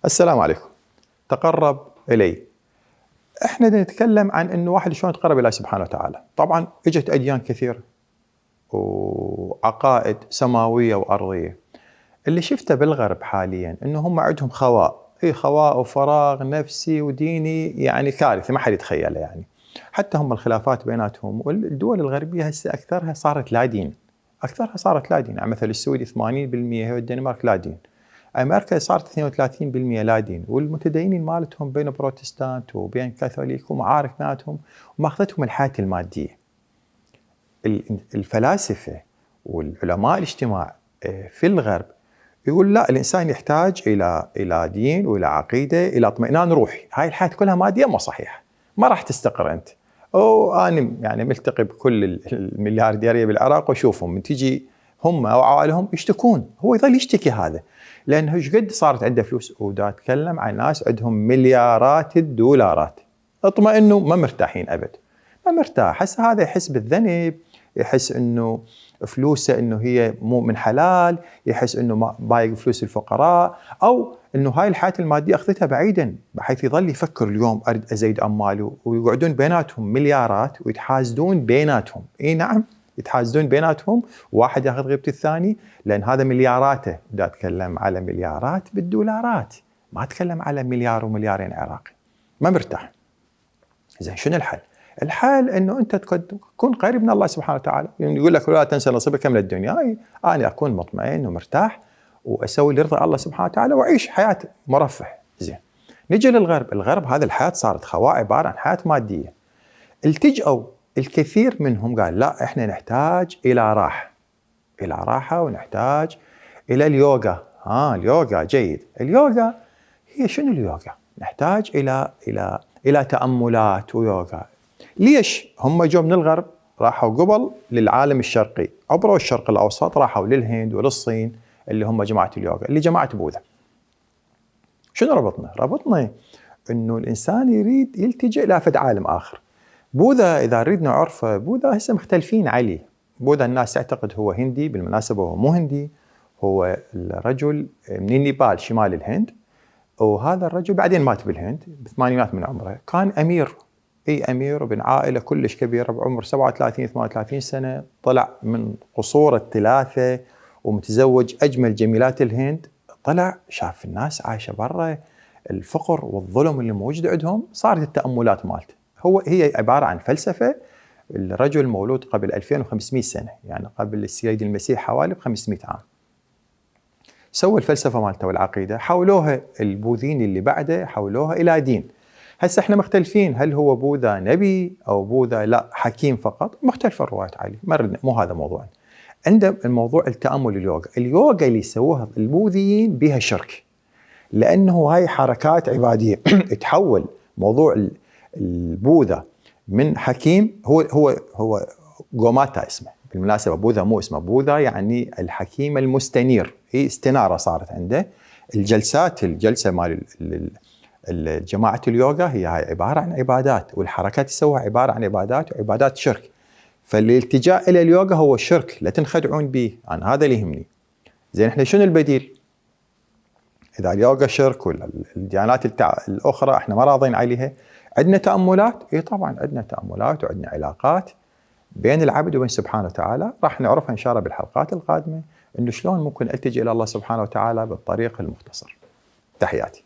السلام عليكم. تقرب إلي. احنا نتكلم عن انه واحد شلون يتقرب الى الله سبحانه وتعالى. طبعا اجت اديان كثيره وعقائد سماويه وارضيه. اللي شفته بالغرب حاليا انه هم عندهم خواء وفراغ نفسي وديني، يعني كارثه ما حد يتخيله. يعني حتى هم الخلافات بيناتهم، والدول الغربيه هسه اكثرها صارت لا دين. يعني مثل السعودي 80% هي الدنمارك لا دين. امريكا صارت 32% لا دين، والمتدينين مالتهم بين بروتستانت وبين كاثوليك ومعارك بيناتهم، وماخذتهم الحياه الماديه. الفلاسفه والعلماء الاجتماع في الغرب يقول لا، الانسان يحتاج الى دين والى عقيده، الى اطمئنان روحي. هاي الحياه كلها ماديه ما صحيحه، ما راح تستقر انت. وانا يعني ملتقي بكل المليارديريه بالعراق واشوفهم من تجي هم او عوائلهم يشتكون، هو يظل يشتكي هذا لانه ايش قد صارت عنده فلوس. ودا اتكلم عن ناس عندهم مليارات الدولارات، اطمئنوا ما مرتاحين ابد، ما مرتاح. هسه هذا يحس بالذنب، يحس انه فلوسه انه هي مو من حلال، يحس انه بايق فلوس الفقراء، او انه هاي الحياه الماديه اخذتها بعيدا، بحيث يظل يفكر اليوم اريد ازيد اموالي، ويقعدون بيناتهم مليارات ويتحاسدون بيناتهم. اي نعم، يتحاسدون بيناتهم، واحد ياخذ غيبه الثاني، لان هذا ملياراته. دا اتكلم على مليارات بالدولارات، ما اتكلم على مليار ومليارين عراقي. ما مرتاح. زين شنو الحل؟ الحل انه انت تكون قريب من الله سبحانه وتعالى. يعني يقول لك لا تنسى نصيبك من الدنيا. انا اكون مطمئن ومرتاح واسوي اللي يرضي الله سبحانه وتعالى واعيش حياه مرفه. زين نجي للغرب. الغرب هذه الحياه صارت خواء، عباره عن حياه ماديه. التجأوا الكثير منهم قال لا، احنا نحتاج الى راحه ونحتاج الى اليوغا. اليوغا جيد. اليوغا هي شنو اليوغا؟ نحتاج الى تاملات ويوغا. ليش؟ هم جو من الغرب، راحوا قبل للعالم الشرقي، عبروا الشرق الاوسط، راحوا للهند وللصين اللي هم جماعه اليوغا، اللي جماعه بوذا. شنو ربطنا انه الانسان يريد يلتجئ الى فد عالم اخر. بوذا اذا نريد نعرفه، بوذا هسه مختلفين عليه. بوذا الناس تعتقد هو هندي، بالمناسبه هو مو هندي، هو الرجل من نيبال شمال الهند. وهذا الرجل بعدين مات بالهند بالثمانينات من عمره. كان امير، امير وابن عائله كلش كبيره، بعمر 37 38 سنه، طلع من قصور الثلاثه ومتزوج اجمل جميلات الهند. طلع شاف الناس عايشه برا، الفقر والظلم اللي موجود عندهم، صارت التاملات مالته. هي عباره عن فلسفه. الرجل مولود قبل 2500 سنه، يعني قبل السيد المسيح حوالي ب 500 عام. سوى الفلسفه مالته والعقيده، حولوها البوذيين اللي بعده حولوها الى دين. هسه احنا مختلفين، هل هو بوذا نبي او بوذا لا حكيم فقط؟ مختلفه الروايات عليه، مو هذا موضوعنا. عند الموضوع التامل اليوغا اللي يسووها البوذيين بها شرك، لانه هاي حركات عباديه. تحول موضوع البوذا من حكيم. هو غوماتا اسمه بالمناسبه، بوذا مو اسمه بوذا، يعني الحكيم المستنير. هي استناره صارت عنده. الجلسه مال جماعه اليوغا هي هاي عباره عن عبادات، والحركات يسووها عباره عن عبادات وعبادات شرك. فالالتجاء الى اليوغا هو الشرك، لا تنخدعون به. انا هذا اللي يهمني. زين احنا شنو البديل؟ اذا اليوغا شرك ولا الديانات الاخرى احنا ما راضين عليها، عندنا تاملات. طبعا عندنا تاملات وعندنا علاقات بين العبد وبين سبحانه وتعالى، راح نعرفها ان شاء الله بالحلقات القادمه، انه شلون ممكن التجئ الى الله سبحانه وتعالى بالطريق المختصر. تحياتي.